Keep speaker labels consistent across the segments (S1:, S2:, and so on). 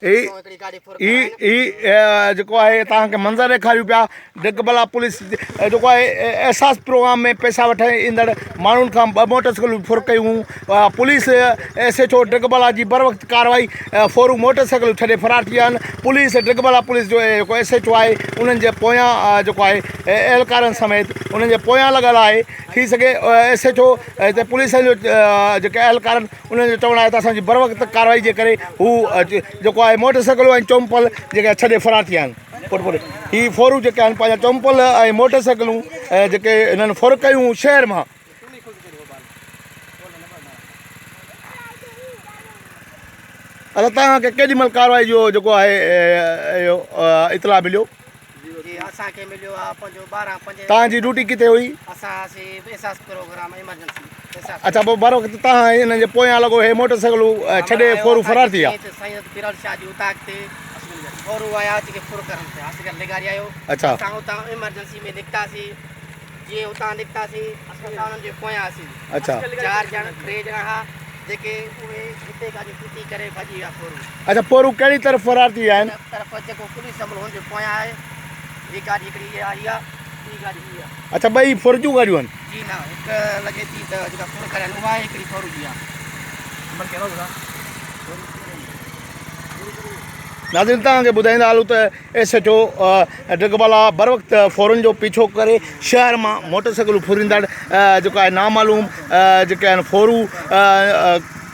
S1: هي هي هي جيڪو آهي توهان کي منظر ڏيکاريون پيا ڊگهه بلا پوليس جيڪو آهي احساس پروگرام ۾ پئسا وٺڻ ايندڙ ماڻهن کان ٻه موٽر سائيڪلون ڦر ڪيون پوليس ايس ايڇ او ڊگهه بلا جي بر وقت ڪارروائي ڦورو موٽر سائيڪلون ڇڏي فرار ٿي ويا آهن پوليس ڊگهه بلا پوليس جو جيڪو ايس ايڇ او آهي انهن جي پويان جيڪو آهي اهلڪارن سميت انهن جي پويان لڳل آهي ٿي سگهي ايس ايڇ او هتي پوليس جو جيڪي اهلڪارن انهن جو چوڻ آهي ته اسان جي بروقت ڪارروائي جي ڪري هو جيڪو آهي موٽر سائيڪلون ۽ چونپل جيڪي ڇڏي فرار ٿي ويا آهن پٽ پٽ هي ڦورو جيڪي آهن پنهنجا چونپل ۽ موٽر سائيڪلون جيڪي هنن ڦر ڪيون شهر مان. اچا توهان کي ڪيڏي مهل ڪارروائي جو جيڪو آهي اهو اطلاع مليو؟
S2: جي اسان کي مليو آ پنهنجو 12 پنج.
S1: توهان جي ڊيوٽي ڪٿي هئي؟
S2: اسان هئاسي احساس پروگرام ايمرجنسي احساس.
S1: اڇا پوء بروقت توهان انهن جي پويان لڳو هي موٽر سائيڪلون ڇڏي ڦورو فرار ٿي ويا.
S2: سائين پيرل شاهه جي اوطاق تي ڦورو آيا جيڪي ڦر ڪرن پيا اصغر لغاري آيو
S1: اڇا
S2: اسان اتان ايمرجنسي ۾ نڪتاسي جيئن اتان نڪتاسين اسان انهن جي پويان هئاسين.
S1: اڇا.
S2: چار ڄڻا ٽي ڄڻا ها جيڪي اهي هتي کان جو ڦٽي ڪري ڀڄي ويا ڦورو.
S1: اڇا ڦورو ڪهڙي طرف فرار ٿي ويا آهن؟
S2: هن طرف جيڪو پوليس عملو هن جي پويان آهي. هي گاڏي هڪڙي اها هي آ ٻي گاڏي هي آ.
S1: اڇا ٻئي ڦر جون گاڏيون آهن؟
S2: جي نه هڪ لڳي ٿي ته جيڪا ڦر ڪري آهن اها آهي هڪڙي ڦورو جي آ. نمبر ڪهڙو دادا؟
S1: ناظرين توهان کي ٻڌائيندا هلون ته ايس ايڇ او ڊگبالا بروقت ڦورن جو پيڇو ڪري شهر مان موٽر سائيڪلون ڦريندڙ جيڪو آهي نامعلوم جيڪي آهن ڦورو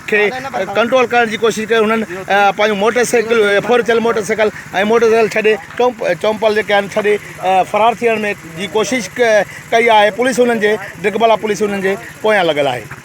S1: کي ڪنٽرول ڪرڻ جي ڪوشش ڪئي هنن پنهنجو موٽر سائيڪل ڦر ٿيل موٽر سائيڪل ۽ موٽر سائيڪل ڇڏي چونپل جيڪي آهن ڇڏي فرار ٿيڻ ۾ جي ڪوشش ڪئي آهي پوليس انهن جي ڊگبالا پوليس انهن جي پويان لڳل آهي.